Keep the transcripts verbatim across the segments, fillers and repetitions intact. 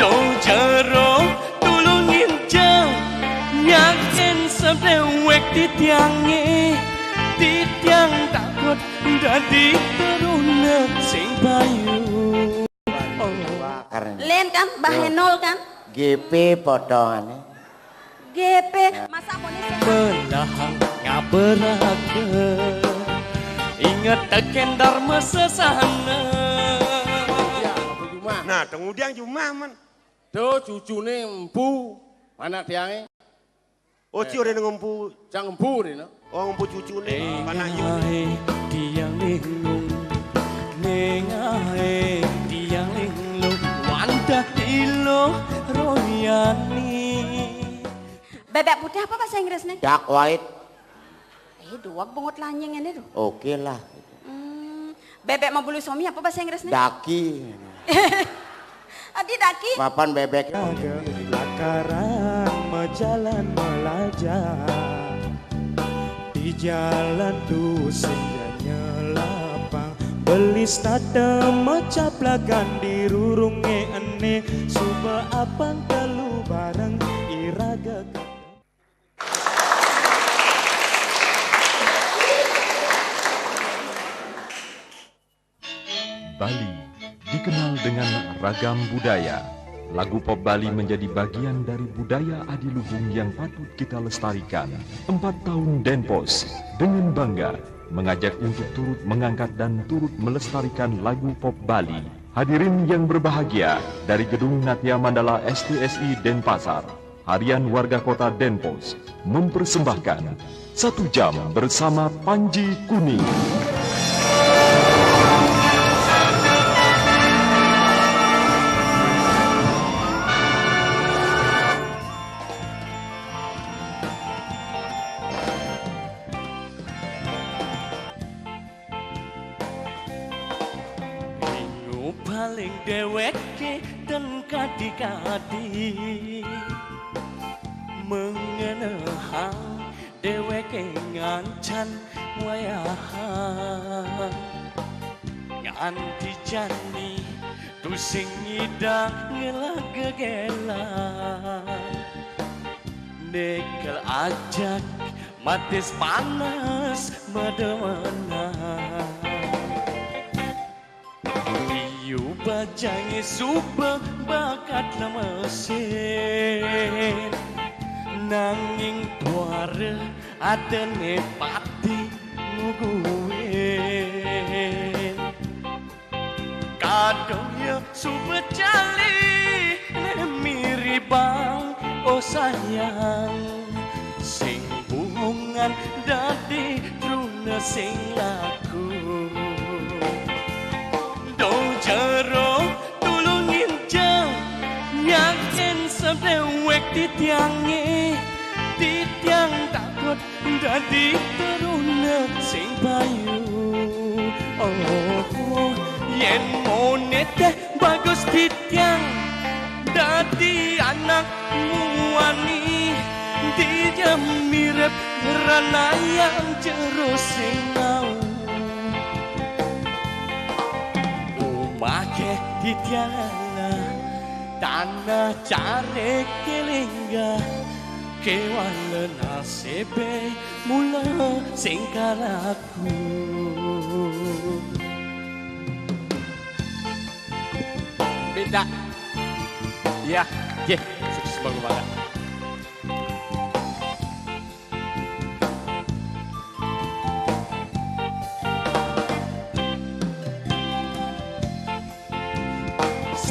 Tong jero tulungin jeng, nyaken sedewek titiange, titiang takut dadi teruna sing payu. Oh. Len kan, Mbah Enol kan? G P potongane. G P, masa poni sing Melahang ngaberaga, inget teken Dharma Sesana. Nah, tengudiang jumah, men. Duh, cucune empu, anak tiange. Oh, ci ora ngempu. Cang empu rene. Oh, ngempu cucune. Anak yu. Engae tiang linglung, engae tiang linglung, wandah ilo royani. Bebek putih apa bahasa Inggrisnya? Duck white. Eh, duwag bungut lanying ini tuh. Oke lah. Hmm, bebek mabulu somi apa bahasa Inggrisnya? Daki. Adi daki. Papan bebek. Lakaran majalan melajah di jalan tusing nyelapang, beli stade macaplakan di rurunge ene, suba apang telu bareng iraga. Bali dikenal dengan ragam budaya. Lagu pop Bali menjadi bagian dari budaya adiluhung yang patut kita lestarikan. Empat tahun Denpos dengan bangga mengajak untuk turut mengangkat dan turut melestarikan lagu pop Bali. Hadirin yang berbahagia, dari Gedung Natya Mandala S T S I Denpasar, Harian Warga Kota Denpos mempersembahkan Satu Jam Bersama Panji Kuning. Ngupaling deweke ten kadi-kadi, mengenehang deweke ngancan wayahan, nganti jani tusing ngidang ngelah gegelan. Nekel ajak matis panas medemenan. Iyu bajange suba bakat lemesin, nanging tuara atene pati nguguin. Kadang ya suba jali ne miribang, oh sayang, sing buhungan dadi truna sing laku. Dong jero tulungin jeng, nyaken sedewek titiange, titiang takut dadi teruna sing payu. Oh, yen monete bagus titiang dadi anak muani, dija mirip ranayang jero sinau. Umake titiang tanah care kelingga, kewala nasebe mula sing kalaku. Beda. Ya, nggih, sukses banget.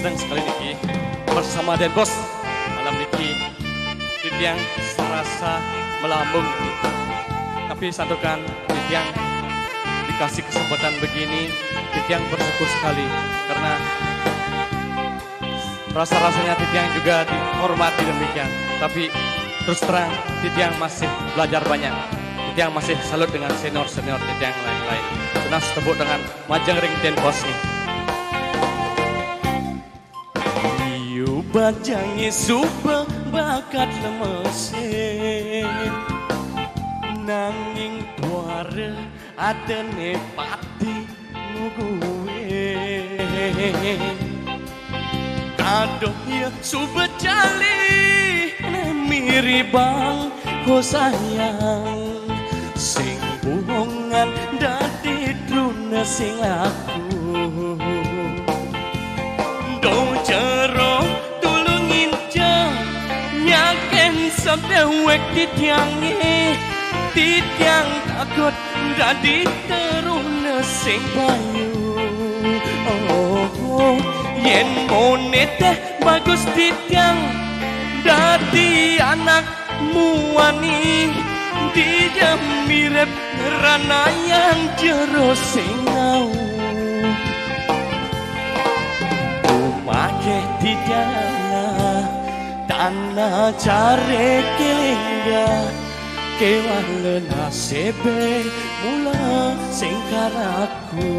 Senang sekali niki bersama Denpos malam niki. Titiang serasa melambung niki. Tapi santukan titiang dikasih kesempatan begini, titiang bersyukur sekali karena rasa-rasanya titiang juga dihormati demikian. Tapi terus terang, titiang masih belajar banyak. Titiang masih salut dengan senior-senior titiang lain-lain. Tunas tepuk tangan majeng ring Denpos nih. Iyu bajange suba bakat lemesin, nanging tuara atene pati nguguin. Aduh ya suba cali ne miribang ko sayang, sing buhongan dadi truna sing laku. Do jero tulung inja nyaken sadewek titiange, titiang takut dadi teruna sing payu. Oh, yen mone teh bagus titiang dadi anak muani, dija mirip ranayan jero sing nau. Umake dija tanah care kelingga, kewala nasebe mula sing karaku.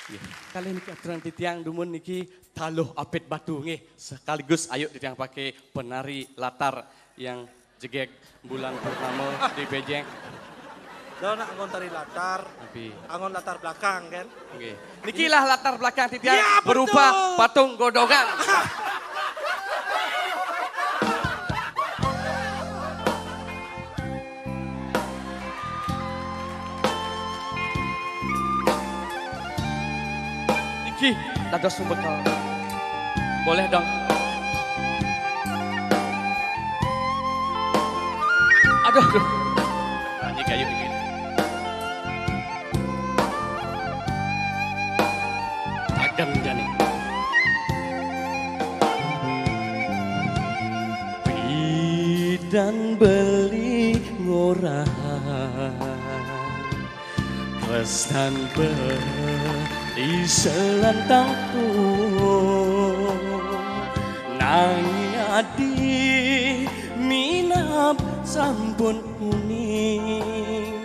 Nggih, kalih niki aturan titiang dumun niki taluh apit batu nggih, sekaligus ayu titiang pakai penari latar yang jegeg bulan purnama di Bejeng. Dah nak anggon tari latar, Tapi anggon latar belakang kan? Nggih. Nikilah latar belakang titiang Ya, berupa betul. Patung godongan. Iki dados bekel. Boleh dong. Aduh, aduh. Nyanyi kayu ini. Agam jani. Pidan beli ngorahang tresnan beli selantang tuwuh. Nanging adi minab sampun kuning,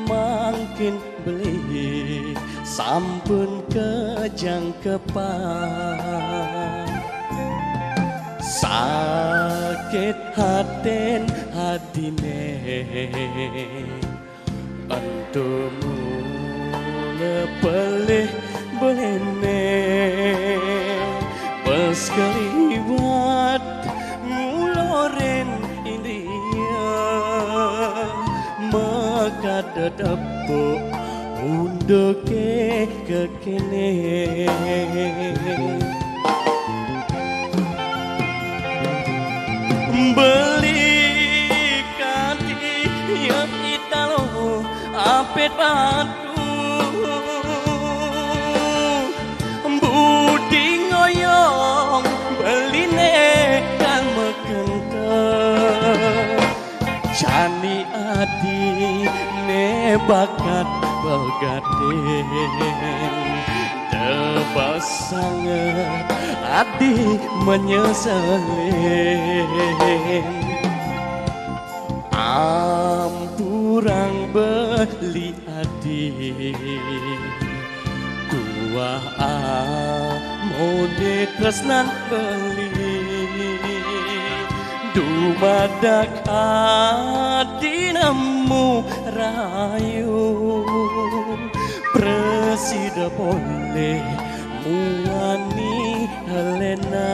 mangkin beli sampun kejangkepan. Sakit haten adine, ento mula pelih belene, pas keliwat nguloren India, makada tepuk unduke kekene. Beli kadi ya italo apit batu, budi ngoyong beline kang mekenta. Jani adine bakat begaten, tebas sanget adi menyeselin. Ampurang beli adi, tuah amone tresnan beli, dumadak adi nemu rahayu, presida polih muani Helena.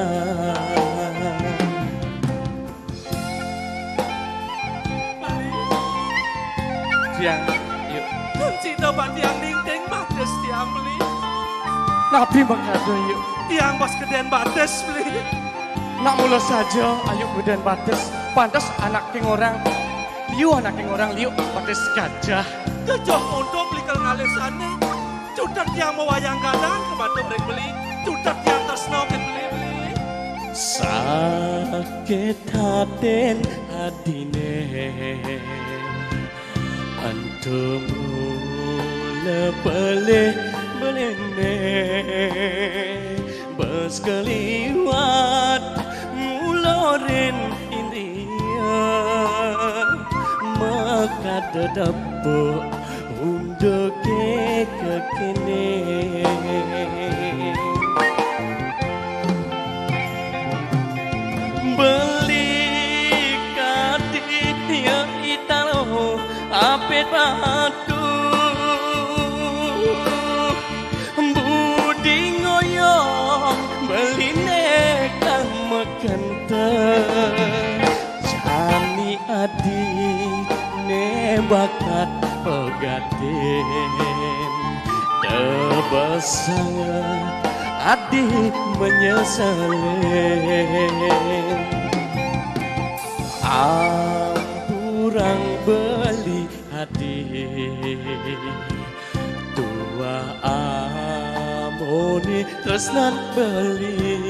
Tiang, yuk. Kunci dobat tiang dingding batis tiang beli. Napi makada, yuk? Tiang pas keden batis beli. Nak mula saja, ayu keden batis. Pantes anak king orang liu, anak king orang liu, batis gajah. Gajah untuk beli kal ngalisane. Cutet tiang mawayang gadang ke batuk ring beli. Cutet tiang tresno ken beli, beli. Sakit hatin adine, ento mula pelih belene, bes keliwat ngulorin India, makada tepuk unduke kekene. Beli kadi ya italo apit batu, Adi ne bakat pegaten, tebesang adi menyesalen. Ampurang beli adi, tuah amoni tresnan beli.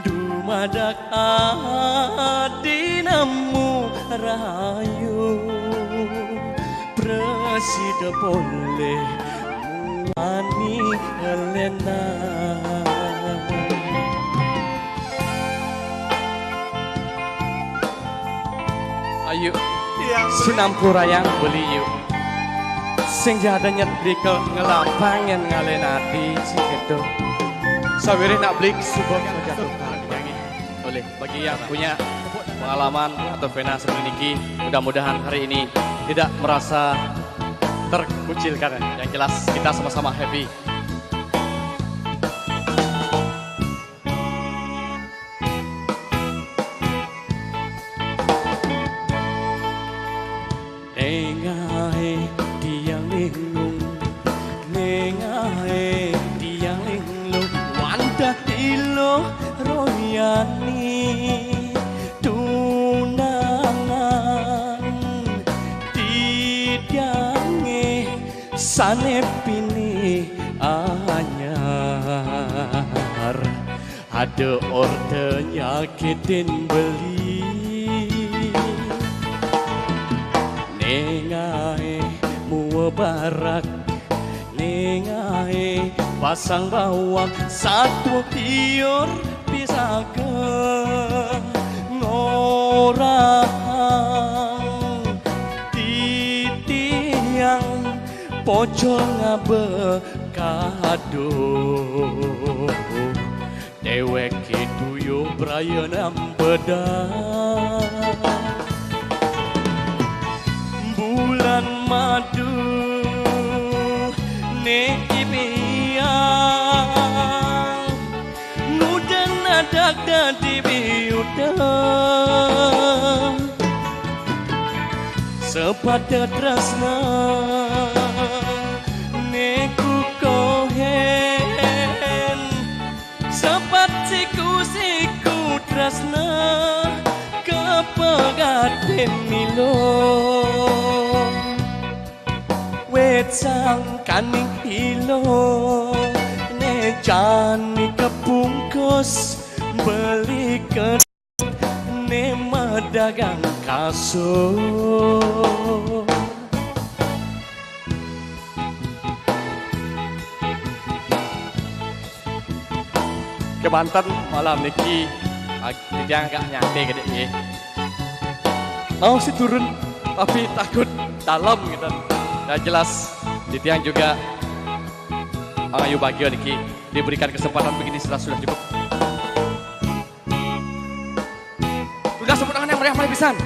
Dumadak adi nemu rahayu, presida poleh muani Helena. Ayu, iya, sinampurayang beli yu. Sing jada nyet beli ke ngelapangin ngalen adi, sing gitu. Sawiréh nak beli suba kejatuhan. Oleh bagi yang punya pengalaman atau pena seperti niki, mudah-mudahan hari ini tidak merasa terkucilkan. Yang jelas kita sama-sama happy. Nengaé tiang linglung, nengaé tiang linglung, wantah tiluh royani tunangan titiangé sané pinih anyar. Ada orta nyakitin beli. Nengaé mua barak, nengaé pasang bawang, satua tiur pisaga ngorahang titiang pocol ngaba kado. Déwék tuyu braya nambedang. Bulan madu né ibiang, ngudan adak dadi biuda. Sepada tresna né kukohén, sepat siku-siku tresna kapegatin milo. Wit sangkaning ilo né jani kapungkus beli ke né madagang kasur. Kebanten malam niki ag-, titiang agak nyantai gede, nggih. Mau sih turun, tapi takut dalam gitu. Dan jelas titiang juga, ah, ayu bahagia niki diberikan kesempatan begini sudah, sudah cukup. Sudah, tepuk tangan yang meriah, meriah pisan.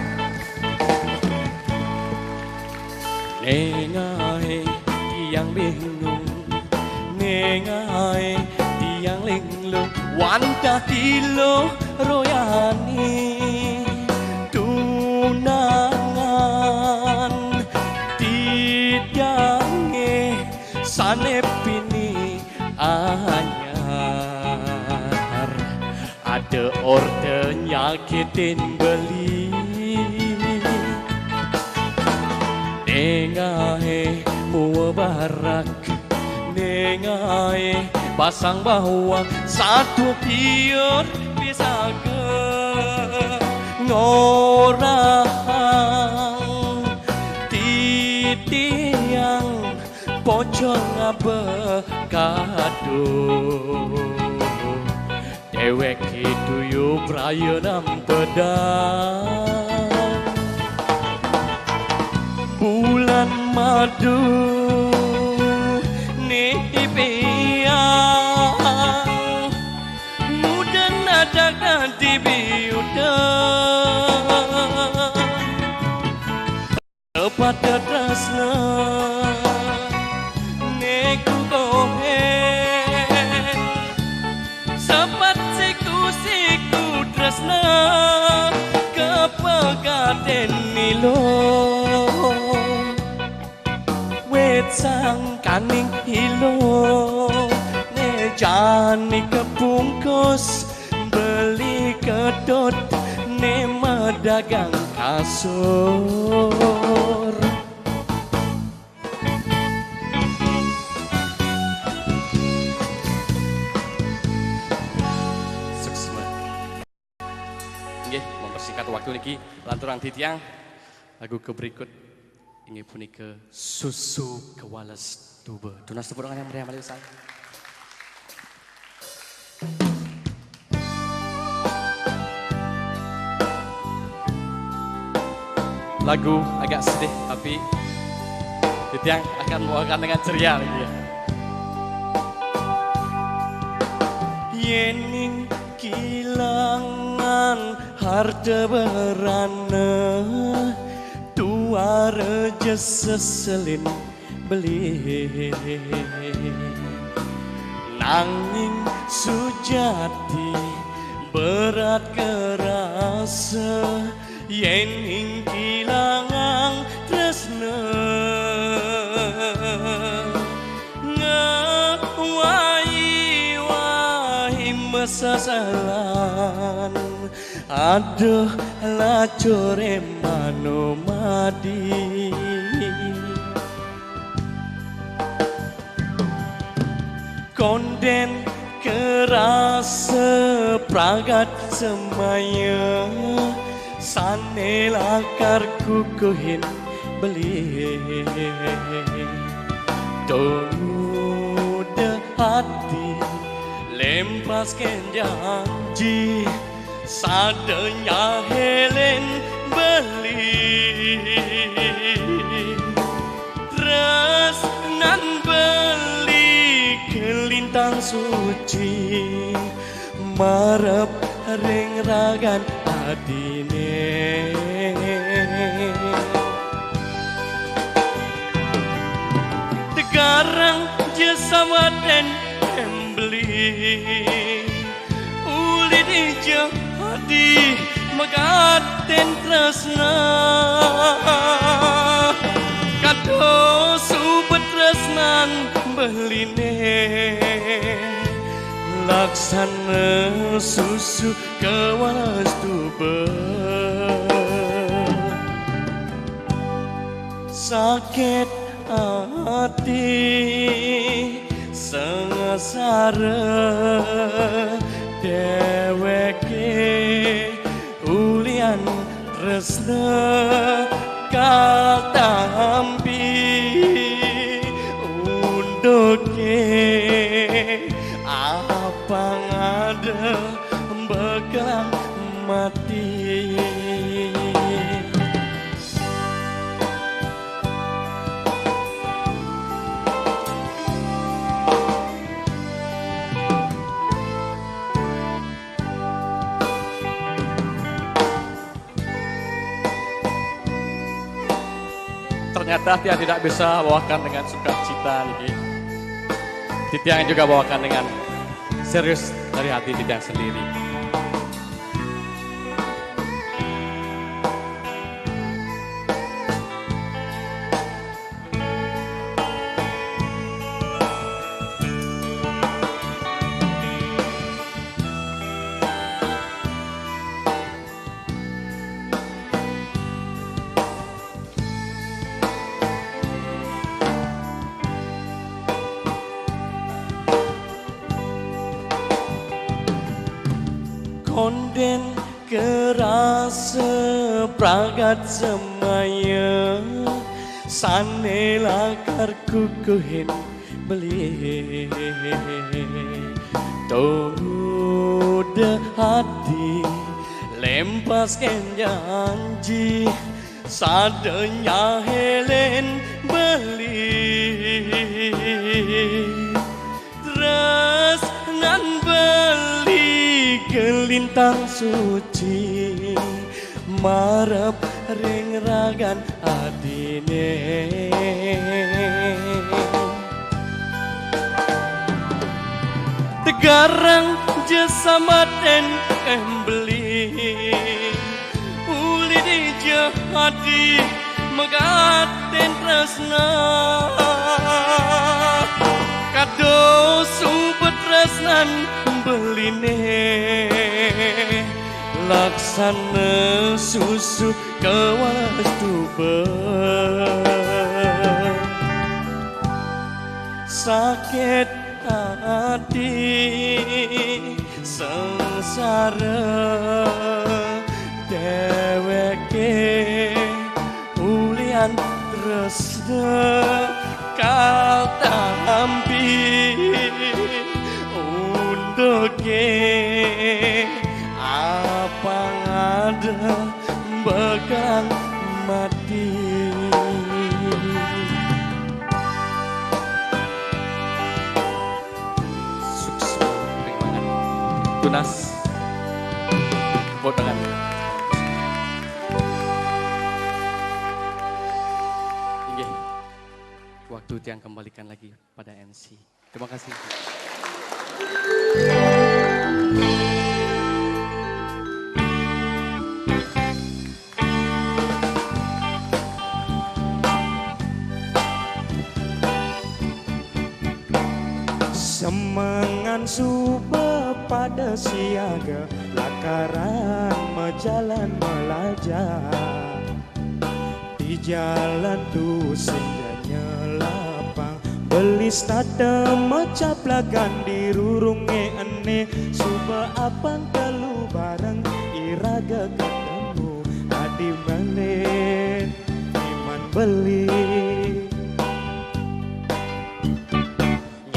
Nengaé tiang bingung, nengaé tiang linglung, wantah tiluh royani tunangan titiangé sané pinih anyar. Ada orta nyakitin beli. Nengaé mua barak, nengaé pasang bawang, satua tiur pisaga ngorahang titiang pocol ngaba kado. Déwék tuyu braya nambedang. Bulan madu né ibiang, ngudan adak dadi biuda. Sepada tresna né kukohén, sepat siku-siku tresna ka Sangkaning ilo ne jani kepungkus, beli kedot ne medagang kasur. Sukses. Nggih, mempersingkat waktu niki, lanturang titiang lagu ke berikut inggih punika Susu Kewales Tuba. Tunas tepuk tangan yang meriah malih. Lagu agak sedih, tapi titiang akan membawakan dengan ceria lagi ya. Yening kilangan harta berana, tuara je seselin beli. Nanging sujati berat kerasa, yening kilangan tresna. Ngawahi mesesalan, aduh lacure manumadi. Konden kerasa pragat semaya, sane lakar kukuhin beli. Tumuda hati lempasken janji, sadenya helen beli. Tresnan beli kelintang suci, marep ring ragan adine. Tegarang je samaten embeli, uli dija adi megaten tresna. Kados ubet tresnan beline, laksana susu kewales tuba. Sakit ati sengsara deweke, ulian tresna katampi unduke, apang ada bekelang mati. Ternyata dia tidak bisa bawakan dengan sukacita niki. Titiang juga bawakan dengan serius dari hati titiang sendiri. Konden kerasa pragat semaya, sane lakar kukuhin beli. Tumuda hati lempasken janji, sadenya helen beli. Tresnan beli kelintang suci, marep ring ragan adine. Tegarang je samaten embeli, uli dija adi megaten tresna. Kados sumpet tresnan beline, laksana susu kawas tuba. Sakit ati sengsara, dheweke ulian tresna katampi, unduke apang ada bakal mati. Sukses, ring mangan. Tunas. Tepuk tangan. Inggih. Waktu tiang kembalikan lagi pada M C. Terima kasih. Semengan suba pada siaga, lakaran majalan melajah. Di jalan tusing nyelapang, beli stata macaplagan di rurunge ene, suba apang telu bareng iraga ketemu, adi mele iman beli.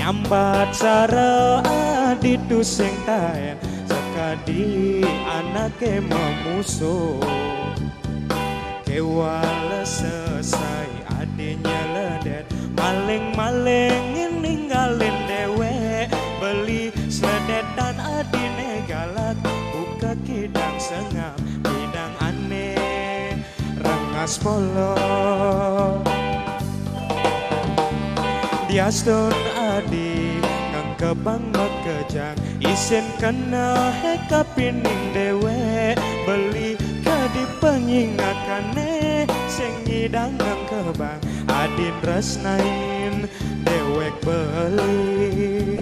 Nyambat sara adi tusing taen, sakadi anake mamusuh. Kewala sesai adi nyeledet, maling-maling ninggalin dewek. Beli seledetan adine galak, buka kidang sengap, kidang aneh. Rengas polo. Diastun adi ngengkebang makejang, isin kena heka pining dewek. Beli kadi penyingakane, sing ngidang ngengkebang, adin resnain dewek beli.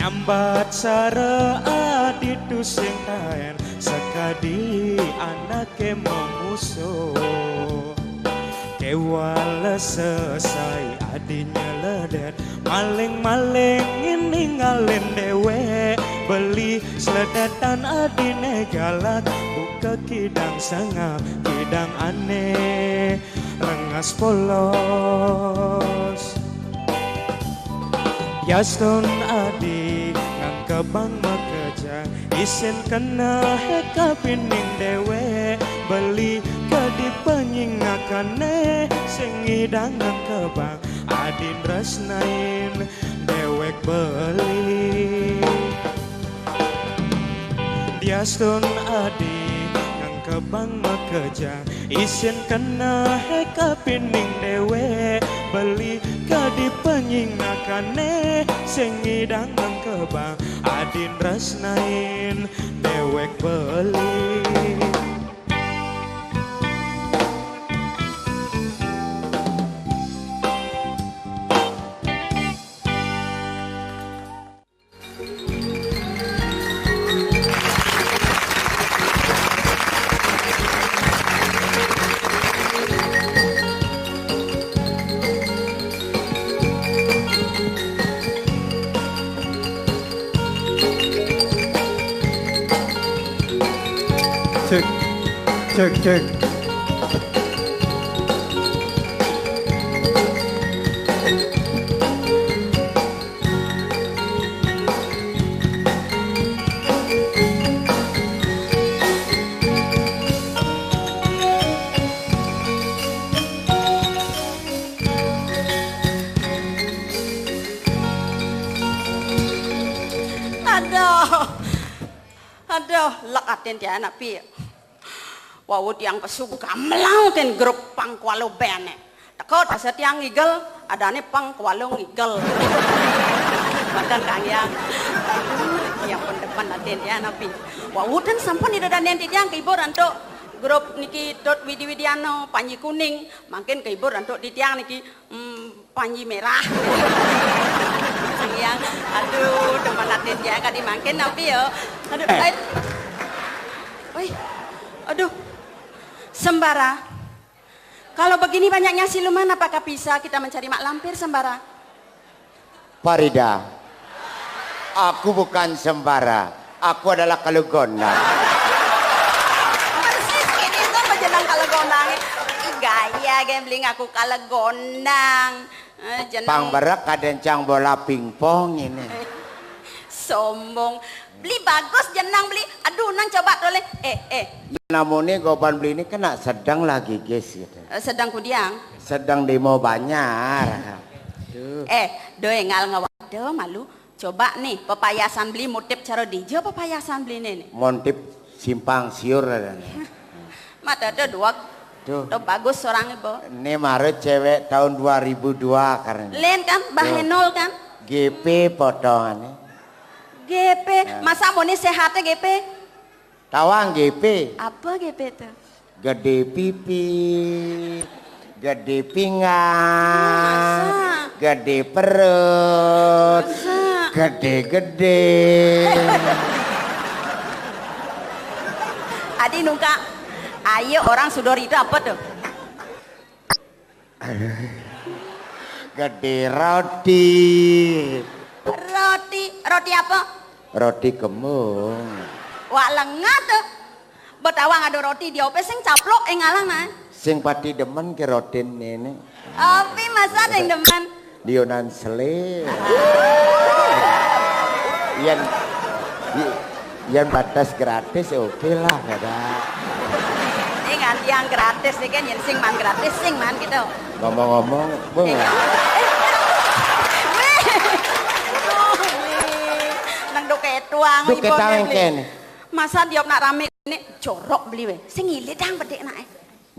Nyambat sara adi tusing taen, sakadi anake mamusuh. Kewala sesai adi nyeledet, maling-maling ninggalin dewek. Beli seledetan adine galak, buka kidang sengap, kidang aneh. Rengas polos. Yastun adi ngengkebang makejang, isin kena heka pining dewek. Beli kadi penyingakane, sing ngidang ngengkebang, adin resnain dewek beli. Diastun adi ngengkebang makejang, isin kena heka pining dewek. Beli kadi penyingakane, sing ngidang ngengkebang, adin resnain dewek beli. Cek, cek, cek. Oh, lek atin tiang napi. Wau tiang pesu gamlang ten grup Pang Kuala Band ne. Teko tasa tiang ngigel, adane Pang Kuala ngigel. Makan Kang Yang. Aduh, yang pun depan atin tiang napi. Wau ten sampun ida danen tiang kehibur antuk grup niki Tut Widi Widiano, Panji Kuning, mangkin kehibur antuk titiang niki, hmm, Panji Merah. Kang Yang, aduh, demen atin tiang kadi mangkin napi ya. Aduh, eh. Ai. Woi. Aduh. Sembara. Kalau begini banyaknya siluman, apakah bisa kita mencari mak lampir, Sembara? Farida, aku bukan sembara, aku adalah kalegonang. Persis kene kok jeneng kalegonang. Ih, gaya gembling aku kalegonang. Eh, jeneng. Pang berek kadencang bola pingpong ini. Sombong. Beli bagus jeneng beli. Aduh, nang coba toleh. Eh, eh. Namune goban beli ini kena sedang lagi, guys, gitu. Eh, sedang kudiang. Sedang demo banjar. Duh. Eh, doe ngal ngawada malu. Coba nih, pepayasan beli mutip cara dija pepayasan beli nih. Montip simpang siur ada nih. Mata ada dua. Tuh. Tuh bagus orang ibu. Ini mara cewek tahun dua ribu dua karena. Len kan, Bahenol kan? G P potongannya. G P, nah. Masa muni sehatnya G P? Tawang G P. Apa G P tuh? Gede pipi, gede pinggang, masa? Gede perut, masa? Gede-gede. Adi nungka, ayo orang sudor itu apa tuh? Gede roti. Roti, roti apa? Roti kembung. Wak lengah tuh. Betawang ada roti dia apa sing caplok eh ngalang nah. Sing pati demen ke roti nene. Api masa ada yang demen? Dionan sele. Yang Yan batas gratis, oke lah, kada. Ini kan yang gratis nih kan, yang sing man gratis, sing man gitu. Ngomong-ngomong, bung. Iya. Weh. Nang doke tuang, Doke ibu tuang, Meli. Kene. Masa diop nak rame ini jorok beli weh. Sing ilit dang bedek nak eh.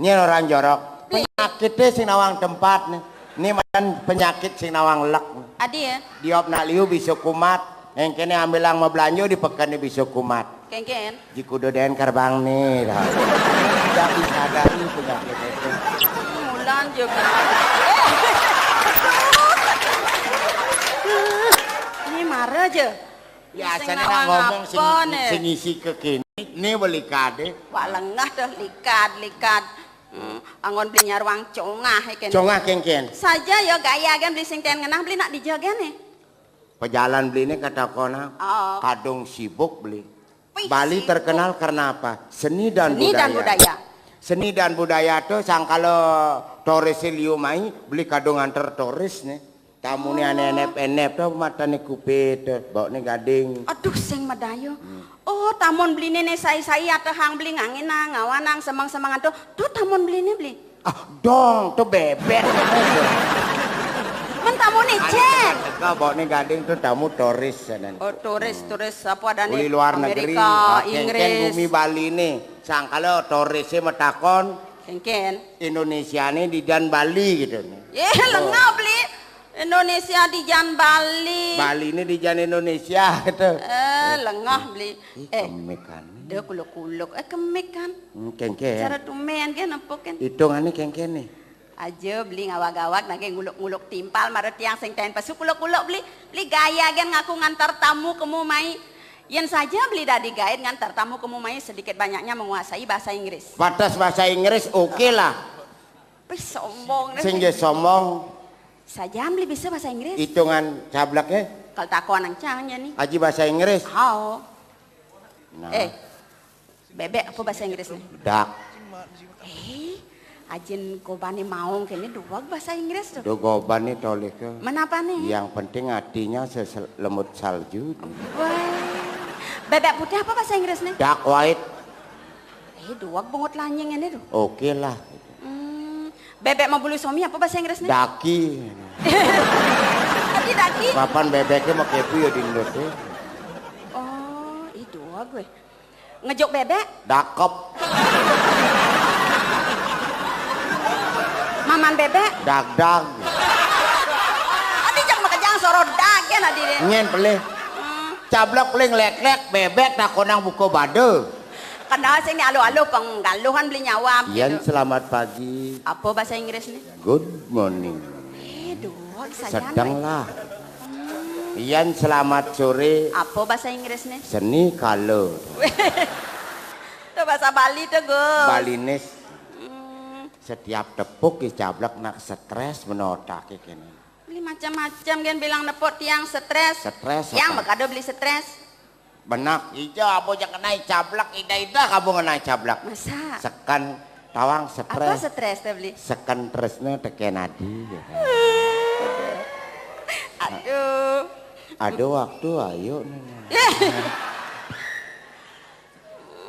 Nyen orang jorok. Penyakitnya sing nawang tempat nih. Ini macam penyakit sing nawang lek. Adi ya? Diop nak liu bisa kumat. Yang kene ambilang mau belanja di pekan ini bisa kumat. Kengken. Jikudo den karbang nih. Dah. Tidak disadari penyakit itu. Mulan juga. Ini marah aja. Biasanya nak ngomong sing, sing isi ke kini. Ini beli kade. Wak lengah tuh likad, likad. Hmm, anggon beli nyarwang congah ikan. Congah kengken. Saja yo gaya kan beli sing ten ngenah beli nak dijaga nih. Pejalan beli ini kata kona. Oh. Kadung sibuk beli. Wih, Bali sibuk. Terkenal karena apa? Seni dan Seni budaya. Dan budaya. Seni dan budaya tuh sangkalo toris liu mai beli kadung antar toris nih. Tamu ni aneh enep-enep tu mata ni kupit tu, bau ni gading. Aduh, sing madayo. Hmm. Oh, tamun beli ni ni sai-sai atau hang beli ngangin nang, ngawan nang, semang-semangan tu. Tu tamun beli ni beli. Ah, dong, tu bebek. Men tamu ni cen. Kau bau ni gading tu tamu turis sana. Oh, turis, hmm. Turis apa ada ni? Uli luar negeri. Amerika, ah, Inggris. Kengken bumi Bali ni. Sangkala turis si metakon. Kengken. Indonesia ni di dan Bali gitu ni. Ye, oh. Lengah beli. Indonesia di jan Bali. Bali ni di jan Indonesia gitu. Eh, lengah beli. Ih, eh, kemik kan. Dia kuluk-kuluk. Eh, kemik kan. Hmm, kengken. Cara tumen kan apa kan? Hitungannya kengken ni. Aja beli ngawag-awag nage nguluk-nguluk timpal mara tiang sing tain pasu kuluk-kuluk beli. Beli gaya gen ngaku ngantar tamu kemu mai. Yen saja beli dadi guide ngantar tamu kemu mai sedikit banyaknya menguasai bahasa Inggris. Batas bahasa Inggris oke lah. Wih, sombong deh. Sing je sombong. Saja beli bisa bahasa Inggris. Hitungan cablak ya. Kalau takon nang cang ya nih. Aji bahasa Inggris. Hao. Nah. Eh, bebek apa bahasa Inggris nih? Dak. Eh, ajin gobane maong kene dua bahasa Inggris tuh. Do goban ni tolih ke. Menapa nih? Yang penting hatinya selemut salju. Wah. Bebek putih apa bahasa Inggris nih? Duck white. Eh, dua bungut lanying ini tuh. Oke lah. Hmm, bebek mau bulu suami apa bahasa Inggris nih? Daki. Tadi daki. Papan bebeknya mau kepu ya di Indo tuh. Oh, ih dua gue. Ngejuk bébék? Dakep. Maman bébék? Dagdag. Adi jang makejang soroh dag gén adi deh. Nyén pelih. Hmm. Cablek pelih ngléklék bébék takonang buka bada. Kenal sing ni aluh-aluh penggaluhan beli nyawab. Yan, gitu. Selamat pagi. Apa bahasa Inggris nih? Good morning. Eh, duh, sayan, sedang weh. Lah. Hmm. Yan, selamat sore. Apa bahasa Inggris nih? Seni kala. Tuh bahasa Bali tuh, Gus. Balinis. Hmm. Setiap tepuk ki cablek nak stres menotak kéné. Beli macam-macam kan bilang nepuk tiang stres. Stres. Tiang apa? Bekado beli stres. Benak, ija abo ja kenai cablek, ida-ida kabo ngenai cablek. Masa? Seken tawang stres. Apa stres teh beli? Seken tresna tekén adi. Aduh. Ada waktu ayo nih.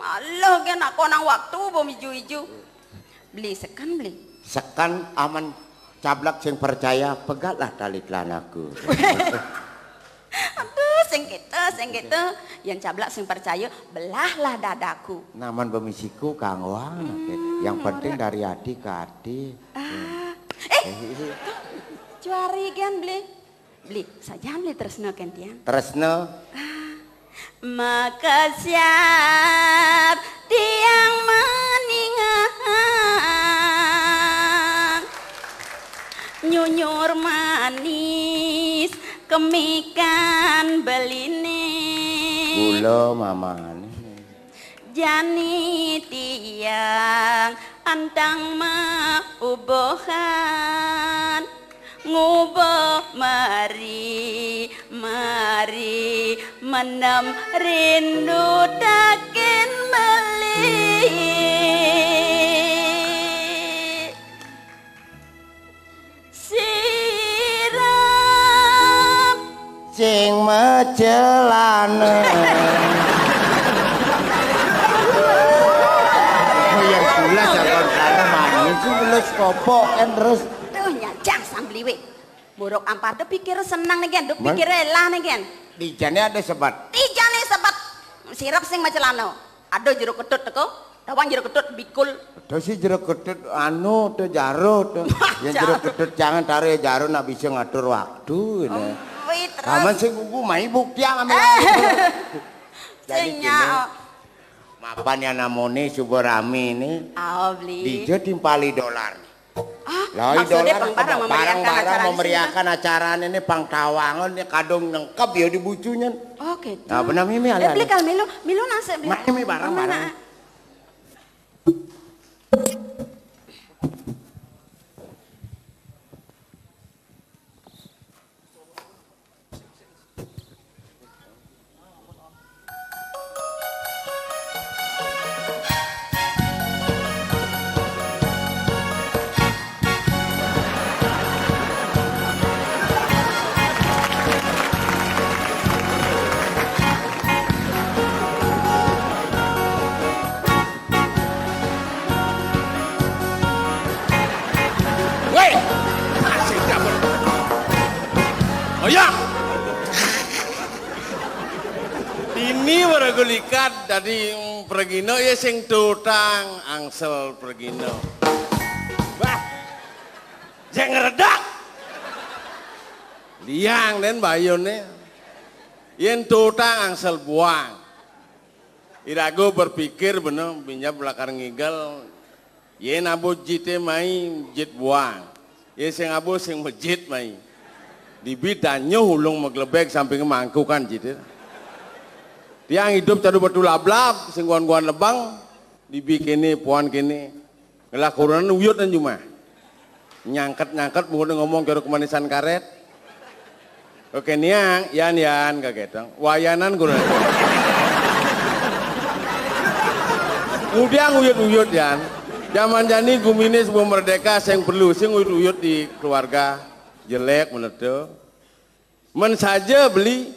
Alah, kan aku nang waktu bom iju-iju. Beli seken beli. Seken aman cablek sing percaya, pegatlah tali celanaku. Aduh, sing kita, sing kita. Yang cablek sing percaya, belahlah dadaku. Naman bemisiku kangwang. Hmm, yang penting dari hati ke hati. Ah. Eh, tuh, juari kan beli. Beli, saja beli tresna kén tiang. Tresna. Ah. Maka siap tiang meningan nyunyur manis kemikan beliné. Gula mamane. Jani tiang antang maubuhan ngubah mari, mari menem rindu takin beli. Sirap. Sing macelana. Oh, yang pula jagon sana manis sih beles kopok kan terus. Tuh, nyajang sambliwe. Borok ampar tuh pikir senang nih, Gen. Duh, pikir elah nih, Gen. Dijane ada sebet. Dijane sebet. Sirap sing macelana. Ada jero ketut teko, tawang jero ketut bikul. Ada sih jero ketut anu, tuh jaro, tuh. Yang jero ketut jangan taruh ya jaro, nak bisa ngatur waktu, ini. Oh, wih, terus? Aman sih, gugu, mai bukti yang ambil. Eh. Jadi sing gini, nyaok. Mapan yang namone suba rame ini. Oh, beli. Dija timpali dolar. Ah, lah, maksudnya dolar pang barang memeriahkan acara ini, pang tawangan ini kadung nengkep ya di bucunya. Oh, gitu. Nah, benar mimi. Eh, beli kal milu, milu nasi beli. Mami barang-barang. Woi, masih cabut. Oh ya. Ini baru likat dari pregino ya sing tutang angsel pregino. Bah, sing redak. Liang den bayune. Yen tutang angsel buang. Irago berpikir bener, minjam belakar ngigel. Yen abo jite mai, jit buang. Yen sing abo sing mejit mai. Dibi danyuh ulung meglebeg samping mangkukan jite. Tiang idup cadu batu lablab, sing guan-guan lebang. Dibi kene, puan kene. Ngelah kurenan uyut dan jumah. Nyangket-nyangket, mungkin ngomong cara kemanisan karet. Oke, niang, yan, yan, kaget dong. Wayanan guru. Ngudiang uyut-uyut, yan. Zaman jani gumine sebelum merdeka, sing perlu, sing uyut-uyut di keluarga. Jelek, menurut. Men saja beli,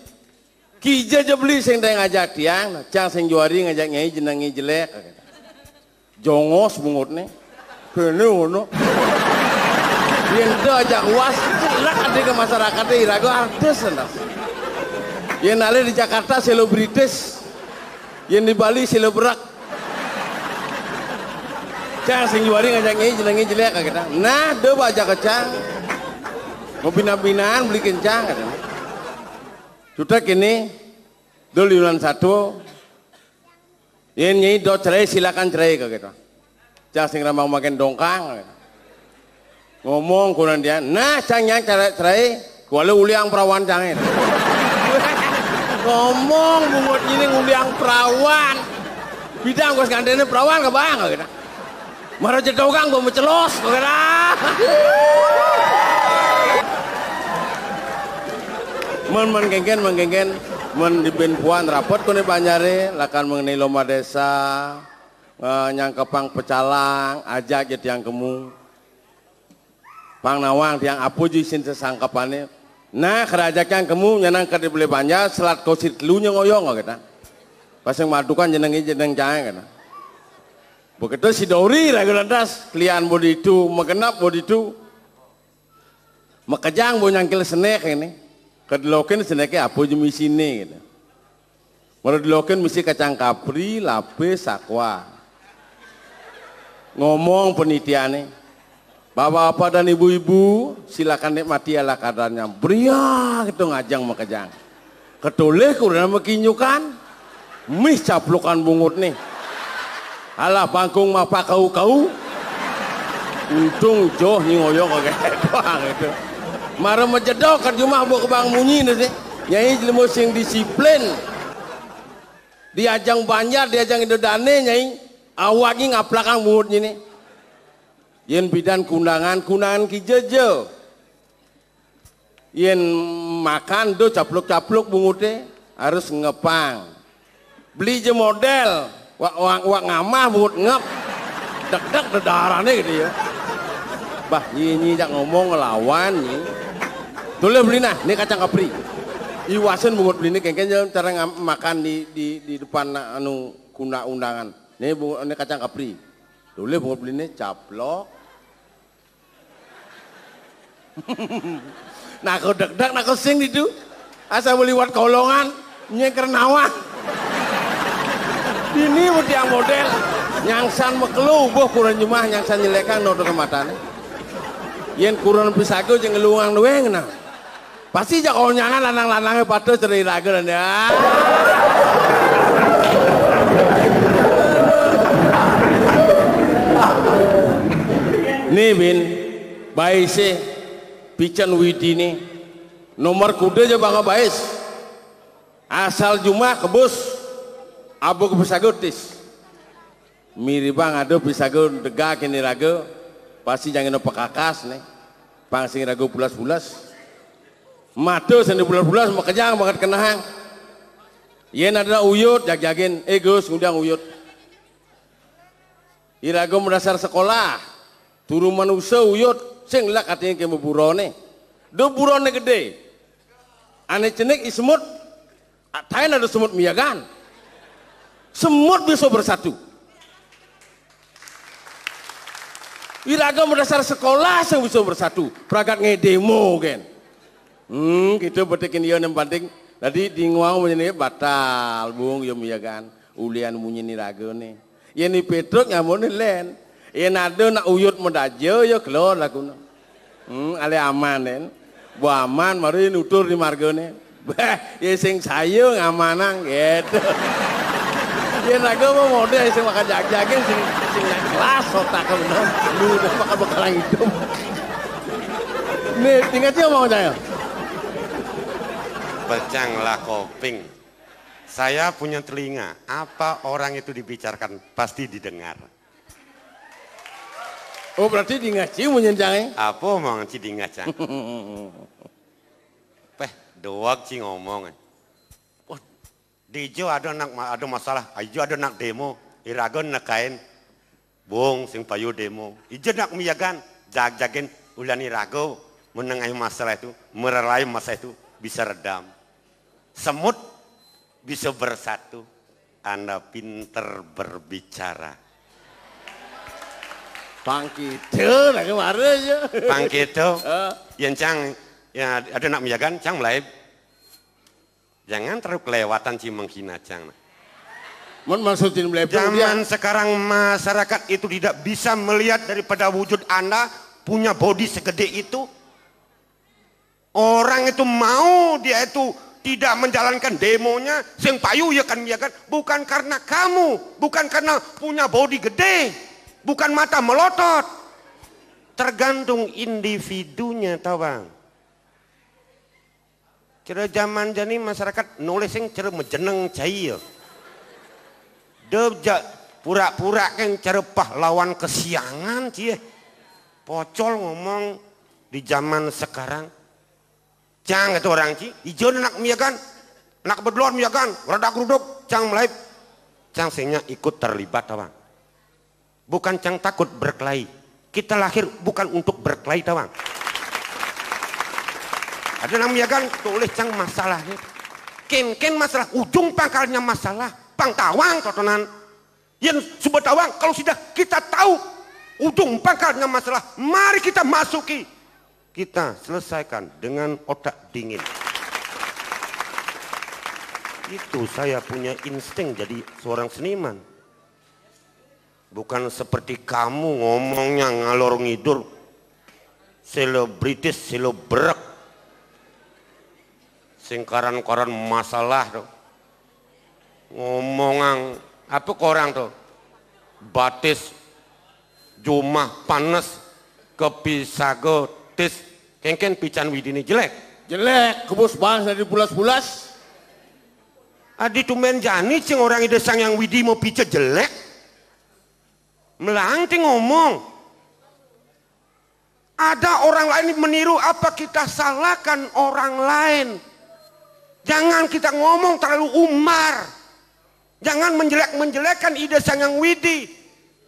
kija ja beli sing dai ngajak tiang, nah, cang sing juari ngajak nyai jenenge jelek. Jongos bungutne. Kene ngono. Yen da ajak uas, celak ade ke masyarakat irago artis entas. Yen ale di Jakarta selebritis. Yén di Bali silebrak. Cang sing juari ngajak nyai jenengé jelék kaget. Nah, da bajak kecang. Mau bina-binaan beli kencang katanya. Sudah kini, dul yunan satu. Yén nyai do cerai silakan cerai kaget. Cang sing rambang makin dongkang. Ngomong kunan dia, nah cang nyang cerai, cerai, kuala uliang perawan cangé. Ngomong bungut ini nguliang perawan. Bidang kos ngandene perawan ke bang gitu. Mara jedogang gua mecelos gitu. Men men kengken men kengken men di ben puan rapet kone banjare lakan mengenai lomba desa, eh, nyangkepang pecalang, ajak je tiang kemu. Pang nawang tiang apa je isin sesangkepane. Nah, kerajakan kemu nyanang ke dibeli banjar, selat kosit telunya ngoyong kita. Pasang madukan jeneng jeneng cahaya kita. Begitu si Dori ragu lantas, kelian bodi itu, megenap bodi itu. Makejang bo nyangkil senek ini. Kedelokin seneknya apa je misine gitu. Mara delokin misi kacang kapri, lapis, sakwa. Ngomong penitiane, "Bapak-bapak dan ibu-ibu, silakan nikmati ala kadarnya." Beriak itu ngajeng makejang. Ketulih kurang makinjukan, mih caplukan bungut nih. Alah bangkung mapa kau-kau. Untung joh nyi ngoyong kagak doang itu. Mara majedok ka jumah buk bang munyi nih sih. Nyai jelema sing disiplin. Diajang banjar, diajang indo dane nyai. Awak nyi ngaplakang bungut nyine. Yén bidan kundangan, kundangan ki jeje. Yén makan do capluk-capluk bungute harus ngepang. Beli je model, wak, wak, wak ngamah bungut ngep. Dek-dek dedarane gitu ya. Bah, nyi, nyi jak ngomong ngelawan nyi. Tulih beli nah, ini kacang kapri. Iwasin bungut beli ini kengken cara ngam- makan di, di, di depan anu kuna undangan. Ini bungut ini kacang kapri. Tulih bungut beli ini caplok. Nah, kau dek-dek, nah, kau sing itu. Asal beli wat kolongan, nyengker nawang. Ini tiang model. Nyangsan mekelu, boh kurang jemah, nyangsan nyelekang, nodo kematane. Yén kurang pisago, jeng ngelungang doeng, nah. Pasti jak konyangan lanang-lanangnya pada cerai raga dan ya. Nih bin, baise, pican widi nih. Nomor kuda aja bangga bais. Asal jumah kebus, abu ke pisago tis. Miribang ada pisago dega kini raga, pasti jangan pekakas nih. Pang sing raga pulas-pulas. Mata sing pulas-pulas, makejang banget kenahang. Yén ada uyut, jag-jagin, eh Gus, ngundang uyut. Iraga madasar sekolah, turu manusa uyut, sing lak katanya ke burone. Do burone gede. Ane cenik i semut, taen ada semut miyagan. Semut bisa bersatu. Iraga madasar sekolah sing bisa bersatu. Pragat ngedemo gen. Hmm, kita betikin iya nem banding. Tadi di nguang menjadi batal, bung, ya miyagan. Ulian munyi ni raga ni. Yén ni Pétruk nyambone lén. Yén ada nak uyut medaja ya kelor lakune. Hmm, ale aman den. Bu aman mari nutur di margane. Bah, ya sing saya ngamanang gitu. Yén raga mau model sing makan jag-jagin sing sing kelas otak bener. Lu udah makan bekalang hidup. Nih, tinggal dia mau saya. Pecang lah koping. Saya punya telinga, apa orang itu dibicarakan pasti didengar. Oh, berarti di ngaci munyin cang eh? Apa mau ngaci di ngacang? Peh, doak ci ngomong eh. Wah, di ijo ada nak ma- ada masalah, ijo ada nak demo, iraga nekain. Bung sing payu demo. Ijo nak miyagan, jag-jagin ulian iraga menengahi masalah itu, merelai masalah itu bisa redam. Semut bisa bersatu. Anda pinter berbicara. Pangkita lagi marah ya. Pangkita. Heeh. Yén cang ya ada nak miyagan, cang mulai. Jangan terlalu kelewatan ci menghina cang. Nah. Mun maksudin melebu dia. Zaman sekarang masyarakat itu tidak bisa melihat daripada wujud Anda punya body segede itu. Orang itu mau dia itu tidak menjalankan demonya, sing payu ya kan, ya kan, bukan karena kamu, bukan karena punya body gede, bukan mata melotot. Tergantung individunya, tawang. Cara zaman jani masyarakat nulis sing cara mejeneng cai ya. Dia ja-, pura-pura kan cara pahlawan kesiangan cie. Pocol ngomong di zaman sekarang. Cang itu orang ci, ijo anak miagan, anak bedlon miagan, radak ruduk, cang mulai, cang sehingga ikut terlibat, tawang. Bukan cang takut berkelahi. Kita lahir bukan untuk berkelahi, tawang. Ada nang miagan tulis cang masalahnya. Ken-ken masalah, ujung pangkalnya masalah. Pang tawang totonan. Yang sudah tawang, kalau sudah kita tahu ujung pangkalnya masalah, mari kita masuki. Kita selesaikan dengan otak dingin. Itu saya punya insting jadi seorang seniman. Bukan seperti kamu ngomongnya ngalor ngidur. Selebritis, selebrek. Sing karan-karan masalah tuh. Ngomongan apa ke orang tuh? Batis, jumah panas, kepisago, tis, kengken pican widini jelek. Jelek, kebus bahas dari bulas-bulas. Adi tumben jani cing orang ide sang yang widi mau pica jelek. Melang ti ngomong. Ada orang lain meniru apa kita salahkan orang lain. Jangan kita ngomong terlalu umar. Jangan menjelek-menjelekkan Ida Sang Yang Widi.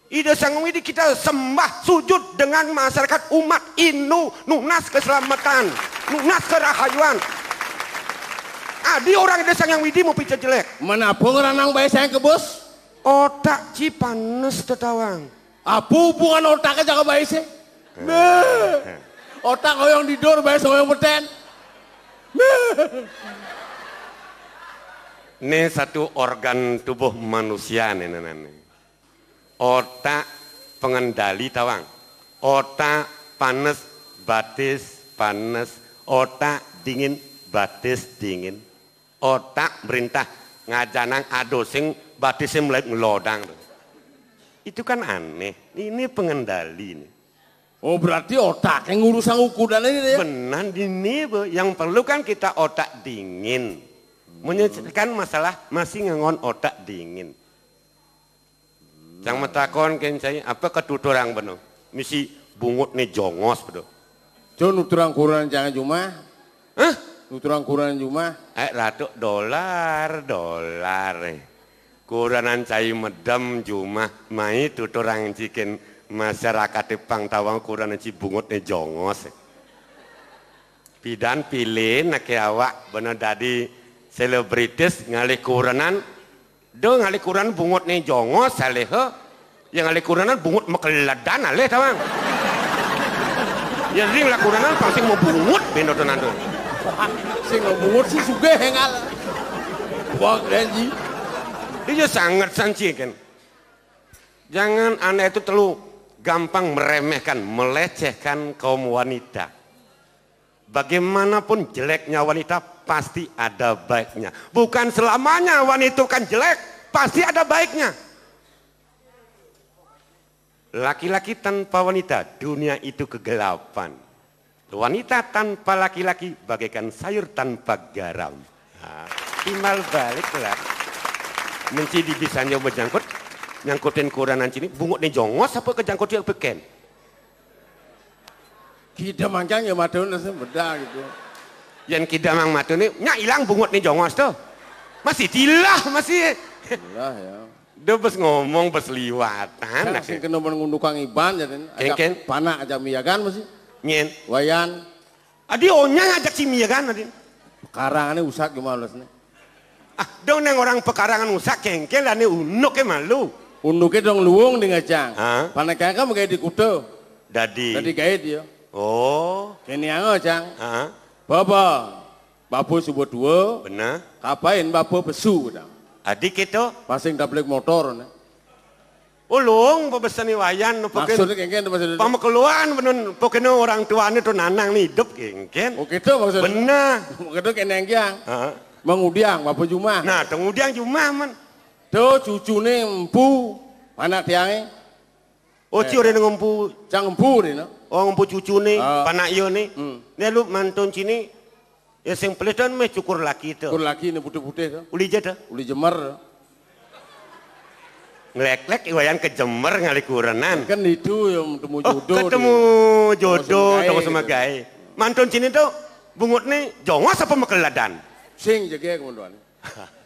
Ida Sang Yang Widi kita sembah sujud dengan masyarakat umat Hindu, nunas keselamatan, nunas kerahayuan. Adi orang Ida Sang Yang Widi mau pica jelek. Menapung ranang bae saya kebus. Otak ci panes tetawang. Apa hubungan otaknya jaga bae sih? Otak oyong tidur bae oyong meten. Ini satu organ tubuh manusia nih, nih, nih. Otak pengendali tawang. Otak panas, batis panas. Otak dingin, batis dingin. Otak merintah ngajanang adosing batisnya mulai ngelodang. Itu kan aneh. Ini pengendali nih. Oh, berarti otak yang ngurus ukudan ini ya? Benar ini, Bu. Yang perlu kan kita otak dingin. Menyelesaikan masalah masih ngangon otak dingin. Yang metakon kencai apa ketuturang benar? Misi bungut nih jongos betul. Cun nuturang kurang jangan cuma. Hah? Nuturang kurang cuma. Eh, ratu dolar, dolar. Eh. Kuranan cai medem jumah mai tuturang cikin masyarakat pang tawang kuranan ci bungut ne jongos. Pidan pilih nake awak bener dadi selebritis ngalih kuranan. Do ngalih kuranan bungut ne jongos salih he. Yang ngalih kuranan bungut mekeledan alih tawang. Ya ring lah kuranan pang sing mau bungut bendo tuh nantu. Sing mau bungut sih sugih engal. Wah, janji. Dia sangat sanci kan. Jangan Anda itu terlalu gampang meremehkan, melecehkan kaum wanita. Bagaimanapun jeleknya wanita pasti ada baiknya. Bukan selamanya wanita kan jelek, pasti ada baiknya. Laki-laki tanpa wanita, dunia itu kegelapan. Wanita tanpa laki-laki bagaikan sayur tanpa garam. Nah, timbal balik lah. Menci di bisanya menyangkut, nyangkutin kuranan cini, bungut nih jongos apa kejangkut dia peken? Kita mangkang ya madun nasi beda gitu. Yang kita mang madun nih, nyak hilang bungut nih jongos tuh. Masih tilah, masih. Tilah ya. Dia bes ngomong bes liwatan. Kan sing kena ngundukan iban jadi. Kengken. Panak aja miagan masih. Nyen. Wayan. Adi onya ngajak si miagan adi. Karangannya usah gimana sih? Ah, dong nang orang pekarangan usah kengken dan unduk ke malu. Unduknya dong luwung di ngajang. Panak kengken kamu kayak di kuda. Dadi. Dadi kayak dia. Oh. Kini ango cang. Baba. Babo subuh dua. Benar. Kapain babo besu dong. Dadi kéto. Pas sing tablik motor, né. Oh, luung pabesani Wayan, pokin. Maksudnya kéngkén to, maksudnya? Pamekeluan bener, pokin orang tuane to nanang idup kéngkén. Oh, kéto maksudnya? Bener. Kéto kéné, Jang. Heeh. Mangudiang, bapa jumah. Nah, to ngudiang jumah, men. To cucune empu, anak tiange. Oh, ci ora ngempu. Cang empu rene. Oh, ngempu cucune, ah, panak iyane. Hmm. Né lu mantun cini, ya sing pelih to meh cukur laki to. Cukur laki né putih-putih to. Uli ja to. Uli jemer. Ngleklek Wayan kejemer ngalih kurenan. Kan itu yang temu jodoh. Oh, ketemu jodoh, toko semagae. Mantun cini to, bungutne jongos apa mekeladan? Sing jege kemudian.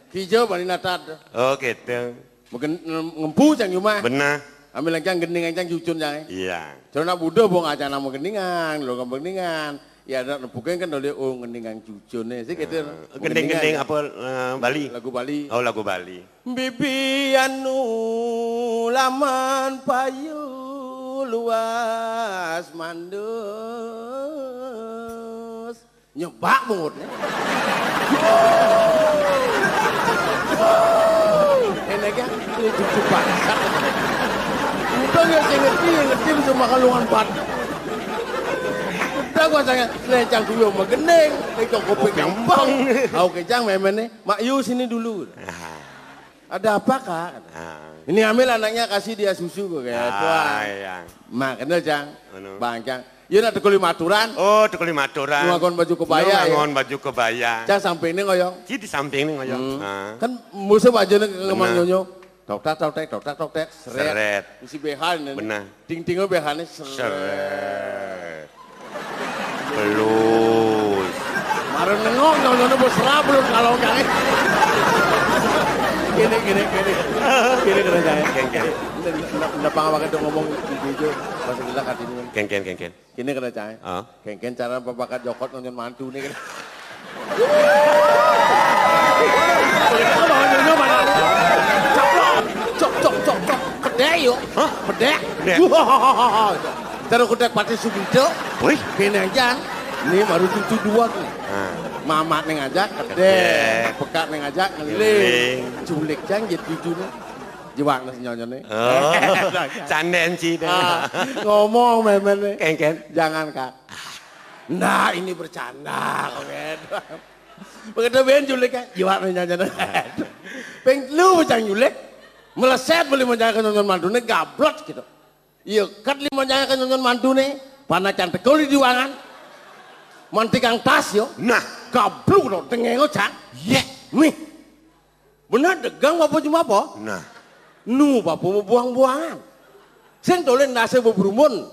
Kija bani natad. Oh, kéto. Megen-, ngempu cang jumah. Bener. Ambil cang gending cang cucun cang. Iya. Cara nak Buda bong aja nama gendingan, lo gendingan. Ya ada nepukin kan oleh, oh, gendingan cucun né. Sih kéto. Eh, gending-gending apa, eh, Bali? Lagu Bali. Oh, lagu Bali. Bibi anu laman payu luas mandus. Nyebak mungutnya. Enak ya, ini cucu bangsat. Udah nggak sih ngerti, ngerti bisa makan luangan bat. Udah gua sangat lencang dulu sama gending, lencang kuping gampang. Oke, Jang, memene, Mak Yu sini dulu. Ada apa, Kak? Ah. Ini ambil anaknya, kasih dia susu kok, kayak. Ah, iya. Mak, kenal, Jang? Anu. Bang, Jang. Iya, nak tekuli maturan. Oh, tekuli maturan. Nganggon baju kebaya, ya? Nganggon baju kebaya. Cang samping ini ngoyong. Ci di samping ini ngoyong. Hmm. Ah. Kan musuh baju ini ke kemang nyonyo. Tok tak, tok tek, tok tak, tok tek. Seret. Seret. Isi behal ini. Benar. Ting-ting behal ini. Seret. Seret. Belus. Marang nengok, nyonyo bos serabut kalau kayak. Gini, gini, gini. Gini kena saya. Geng, geng. Ndak, ndak, ndak ngomong di video, pas gila katanya. Geng, geng, geng, geng. Kene kena cai. Ah. Kengken cara papakat jokot nonton mantu nih kan. Cok, cok, cok, cok. Pedek yuk. Hah? Pedek. Pedek. Terus kuda pati sugito. Wih. Kene aja. Ini baru cucu dua nih. Ah. Mamat ning aja kedek, kedek. Pekat ning aja ngeling. Ngeling. Culik cang jadi cucu nih. Jiwak nasi nyonyone. Oh, canden ci deh. Ah, ngomong memen nih. Kengken. Jangan, Kak. Nah, ini bercanda, kok gitu. Begitu ben julik kan, jiwak nasi nyonyone. Ping lu bocah julik. Meleset beli mencari nyonyon mantune gablot gitu. Iya, kat lima nyaya nyonyon mantune, panacan tekuli di wangan. Mantikang tas yo. Nah. Gabluk lo, dengengo, Cak. Yeh. Nih. Bener degang apa cuma apa? Nah. Nu apa mau buang-buangan. Sing dolen nase bebrumun.